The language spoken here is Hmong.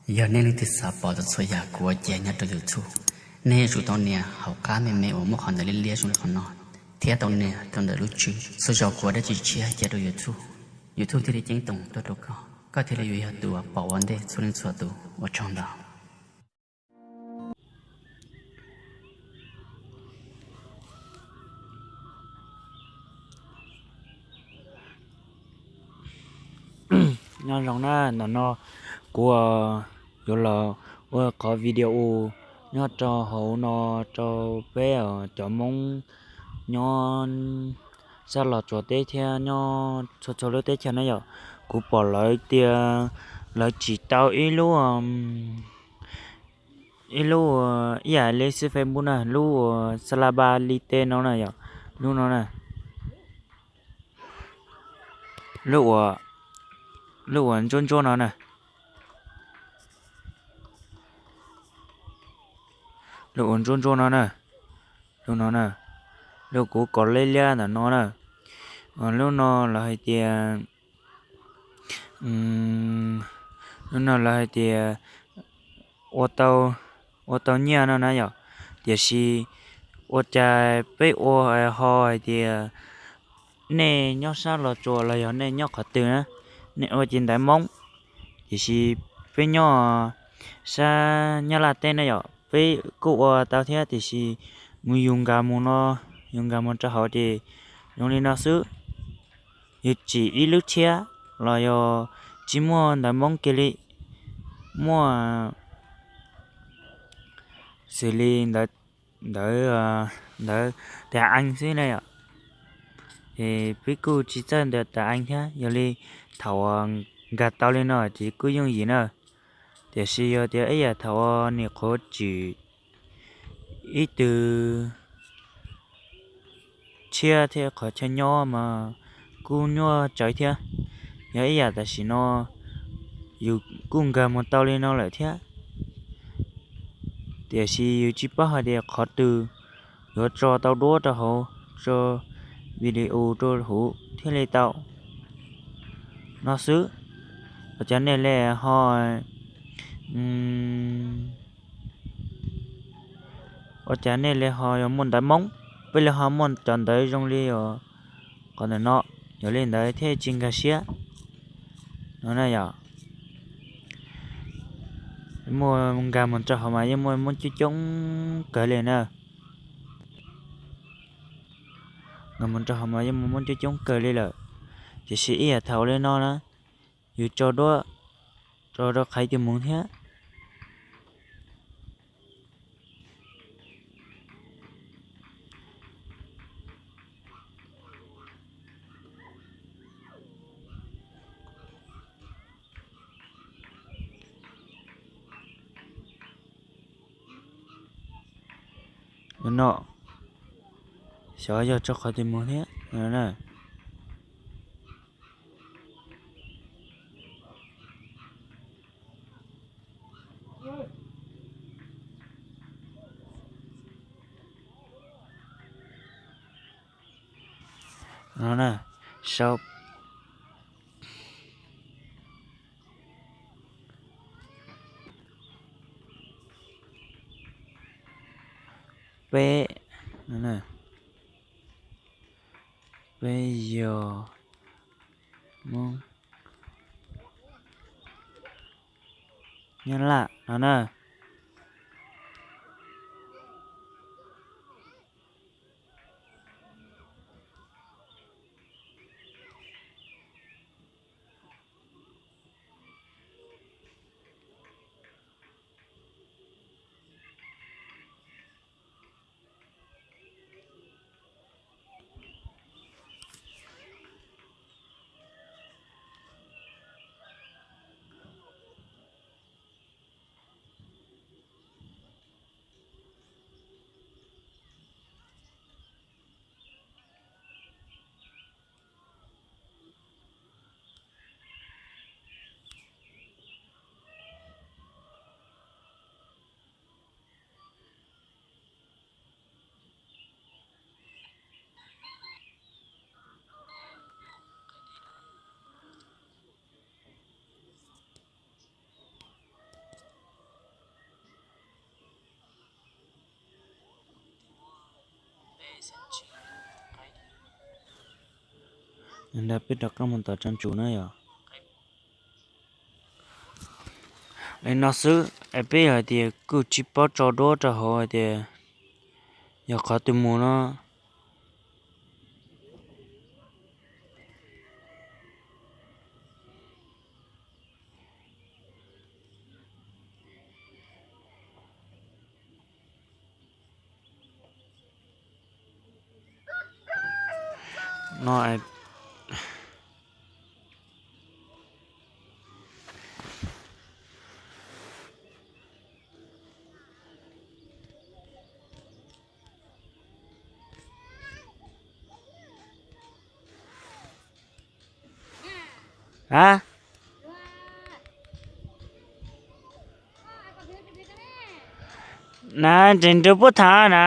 Yog nej leej twg xav pom txhua txhua yam kuv ua cia nyob rau YouTube, nej yuav tsum tau nias hauv qab me me uas muaj qhov ntawv liab liab zoo li qhov no, thiab tau nias rau ntawm lub tswb. Txhua zaus kuv ua dab tsi tshiab cia rau YouTube, YouTube thiaj li ceeb toom tuaj rau koj, koj thiaj li yuav yog tus uas pom ua ntej txhua leej txhua tus. Ua tsaug ntau. Nyob zoo na, ntawm no kuv yuav los ua qhov video nyob rau hauv no rau peb cov Hmoob nyob sab Los Tsuas teb thiab nyob txhua txhua lub teb chaws na yom. Kuv pom lawv tias lawv tsim tau ib lub, ib lub, ib yam li xwb Facebook na, lub uas xalaba li tej no na yom, lub no na, lub uas, lub uas ntsuab ntsuab no na, lub uas ntsuab ntsuab no na, lub no na, lub kuv kom liab liab ntawm no na. Lub no lawv hais tias, lub no lawv hais tias ua tau, ua tau nyiaj no na yom. Tiam sis ua cas peb ua ho hais tias nej nyob sab Los Tsuas los yog nej nyob qhov twg na, nej ua ces ntawv Hmoob. Tiam sis peb nyob sab Nyab Laj teb na yom, peb kuj ua tau thiab tiam sis mus yus nkag mus no, yus nkag mus rau hauv ces zoo li no xwb. Yus tsim ib lub tshiab los yog tsis muaj ntawv Hmoob kiag li, muaj xws li ntawv, ntawv, ntawv tas ees xwb na yom. Es peb kuj tsis txawj ntawv tas ees thiab, yog li thaum nkag tau li no ces kuj yooj yim na. Tiam sis yog tias ib yam thaum nim qhuav tsim ib tug tshiab thiab qhov chaw nyob mas kuj nyuaj tsawv thiab. Yog ib yam tam sim no yus kuj nkag mus tau li no lawm thiab, tiam sis yus tsis paub hais tias qhov twg yuav tso tau duab rau hauv, tso video rau hauv thiaj li tau no xwb. Ua cas nej li ho, ua cas nej li ho yog muaj ntawv Hmoob, peb li ho muaj cov ntawv zoo li os, qhov ntawm no, yog li ntawd thiaj tsis nkag siab no na yom. Muaj nkag mus rau hauv mas yeej muaj Hmoob coob coob kawg li na. Nkag mus rau hauv mas yeej muaj Hmoob coob coob kawg li lawm, tiam sis ib yam thaum li no na, yus tso duab, tso rau qhaiv tus mus thiab. No, xyov yog tso qhov twg mus thiab. No na, sau peb, peb yog Hmoob Nyab Laj no na. Nrog peb rov qab mus tom tso tsum na yom. Li no xwb es peb yog hais tias kuj tsis paub tso duab rau hauv hais tias yog qhov twg mus no. No, a, na nres nrug puab tham na.